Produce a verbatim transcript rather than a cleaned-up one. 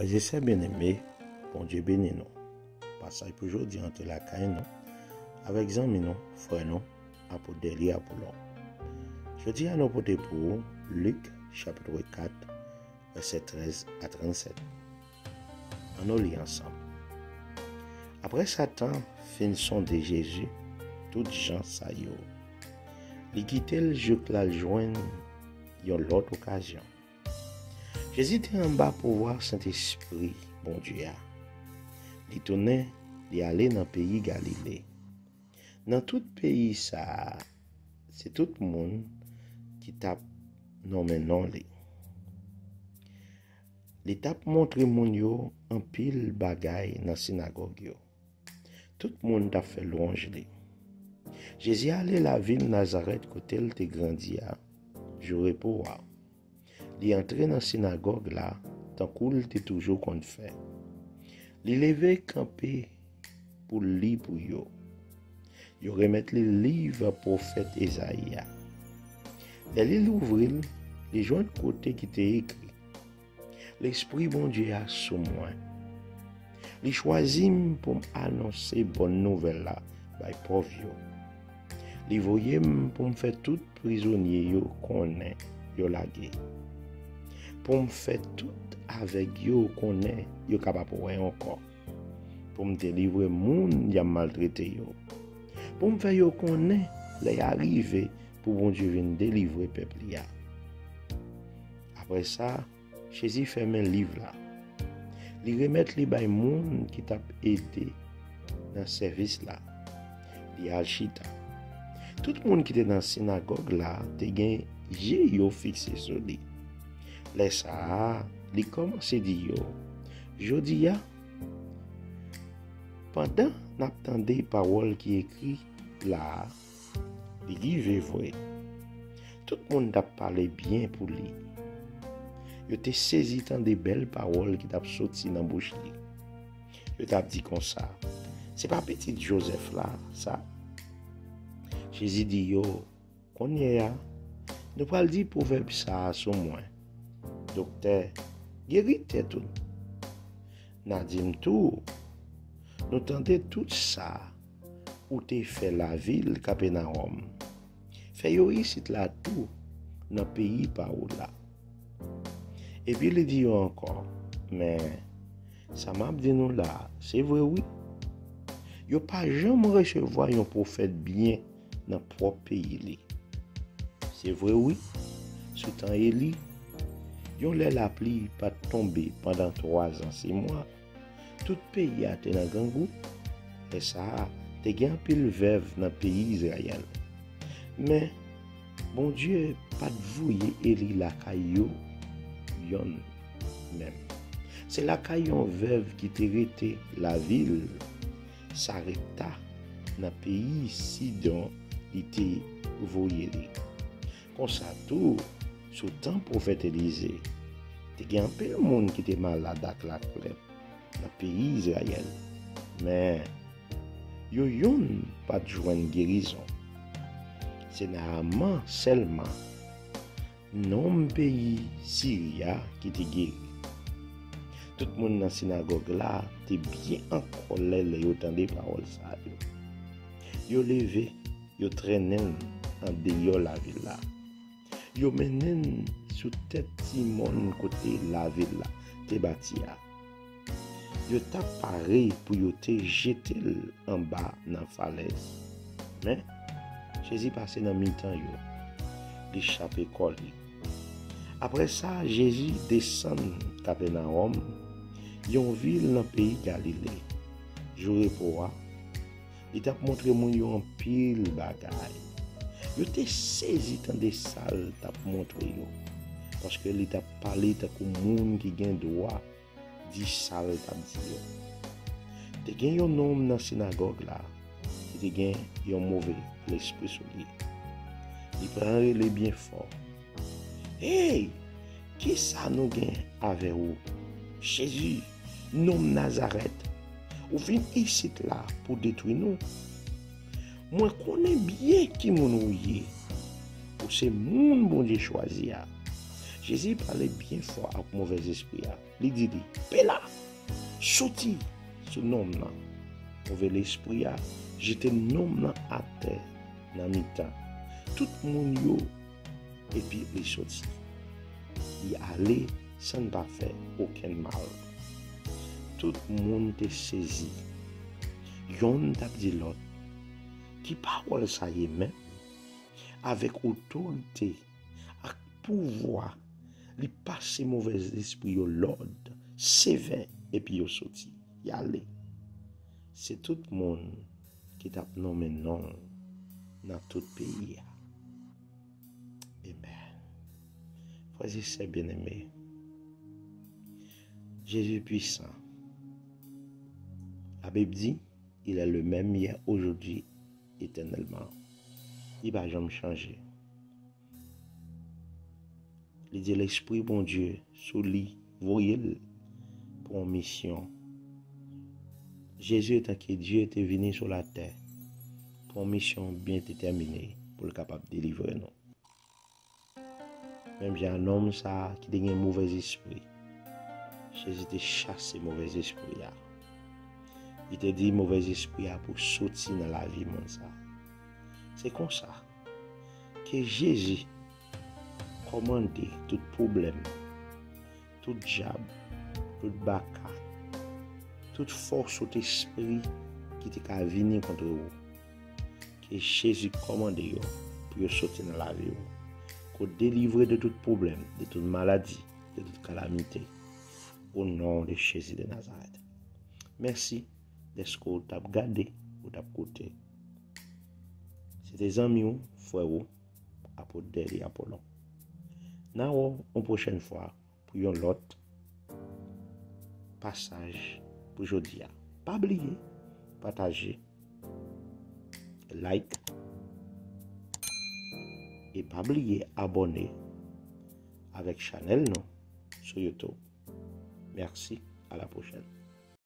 Frè e sè byeneme, Bondye beni nou. Pasaj pou jodi a antre lakay nou avèk zanmi nou, frè nou, apot Dèlye Apolon. Jodi a nou pote pou ou Lik chapit kat, vèsè trèz a trannsèt. Ann nou li ansanm. Apre Satan fin sonde Jezi tout jan sa yo, li kite l jouk l al jwenn yon lòt okazyon. Jezi te anba pouvwa Sentespri Bondye a. Li tounen, li ale nan peyi Galile. Nan tout peyi sa a, se tout moun ki t ap nonmen non li. Li t ap montre moun yo anpil bagay nan sinagòg yo. Tout moun t ap fè lwanj li. Jezi ale lavil Nazarèt kote l te grandi a, jou repo a. Li antre nan sinagòg la, tankou l te toujou konn fè. Li leve kanpe pou l li pou yo. Yo remèt li liv pwofèt Ezayi a. Lè li louvri l, li jwenn kote ki te ekri: Lespri Bondye a sou mwen. Li chwazi m pou m anonse bòn nouvèl la bay pòv yo. Li voye m pou m fè tout prizonye yo konnen yo lage. Pou m fè tout avèg yo konnen yo kapab wè ankò. Pou m delivre moun y ap maltrete yo. Pou m fè yo konnen lè a rive pou Bondye vin delivre pèp li a. Apre sa, Jezi fèmen liv la. Li remèt li bay moun ki t ap ede nan sèvis la. Li al chita. Tout moun ki te nan sinagòg la te gen je yo fikse sou li. Lè sa a, li kòmanse di yo: Jodi a, pandan n ap tande pawòl ki ekri la a, li rive vre. Tout moun t ap pale byen pou li. Yo te sezi tande bèl pawòl ki t ap soti nan bouch li. Yo t ap di konsa: Se pa pitit Jozèf la, sa? Jezi di yo: Kounye a, nou pral di pwovèb sa a sou mwen: Doktè, geri tèt ou. N a di m tou, nou tande tout sa ou te fè lavil Kapènawòm. Fè yo isit la tou, nan peyi pa ou la. Epi li di yo ankò: Men, sa m ap di nou la a, se vre wi. Yo pa janm resevwa yon pwofèt byen nan pwòp peyi li. Se vre wi, sou tan Eli, yon lè lapli pa t tonbe pandan twazan simwa, tout peyi a te nan grangou. Lè sa a, te gen anpil vèv nan peyi Izrayèl. Men, Bondye pa t voye Eli lakay yo yonn menm. Se lakay yon vèv ki te rete lavil Sarepta, nan peyi Sidon, li te voye li. Konsa tou, sou tan pwofèt Elize, te gen anpil moun ki te malad ak lakrèp nan peyi Izrayèl. Men, yo yonn pa t jwenn gerizon. Se Naaman sèlman, nonm peyi Siri a, ki te geri. Tout moun nan sinagòg la te byen an kòlè lè yo tande pawòl sa yo. Yo leve, yo trennen l andeyò lavil la. Yo mennen l sou tèt ti mòn kote lavil la te bati a. Yo t ap pare pou yo te jete l anba nan falèz. Men, Jezi pase nan mitan yo. Li chape kò li. Apre sa, Jezi desann Kapènawòm, yon vil nan peyi Galile. Jou repo a, li t ap montre moun yo anpil bagay. Yo te sezi tande sa l t ap montre yo, paske li t ap pale tankou moun ki gen dwa di sa l t ap di yo. Te gen yon nonm nan sinagòg la ki te gen yon move lespri sou li. Li pran rele byen fò: Hey! Kisa nou gen avè w, Jezi, nonm Nazarèt? Ou vin isit la pou detwi nou? Mwen konnen byen ki moun ou ye. Ou se moun Bondye chwazi a. Jezi pale byen fò ak movèzespri a. Li di li, "Pela, soti sou nonm nan." Move lespri a jete nonm nan atè nan mitan tout moun yo, epi li soti. Li ale san l pa fè okenn mal. Tout moun te sezi. Yonn t ap di lòt, "Ki pawòl sa ye menm?" Avèk otorite ak pouvwa, li pase movèzespri yo lòd sevè, epi yo soti, y ale. Se tout moun ki t ap nonmen non l nan tout peyi a. Amen. Frè e sè byeneme, Jezi pwisan. Labib di, "Il est le même hier, aujourd'hui, éternellement." Li pa janm chanje. Li di Lespri Bondye sou li, voye l pou yon misyon. Jezi, antanke Dye, te vini sou latè pou yon misyon byen detèmine pou l kapab delivre nou. Menm jan a nonm sa a ki te gen movèzespri, Jezi te chase movèzespri a. Li te di movèzespri a pou soti nan lavi moun sa a. Se konsa ke Jezi kòmande tout pwoblèm, tout djab, tout baka, tout fòs, tout espri ki te ka vini kont ou. Ke Jezi kòmande yo pou yo soti nan lavi w, ke w delivre de tout pwoblèm, de tout maladi, de tout kalamite. O non de Jezi de Nazarèt. Mèsi dèske w t ap gade, w t ap koute. Se te zanmi w, frè w, Apot Dèlye Apolon. N a wè w yon pwochèn fwa pou yon lòt pasaj pou jodi a. Pa bliye pataje, like, e pa bliye abòne avèk chanèl nou sou YouTube. Mèsi, à la prochaine.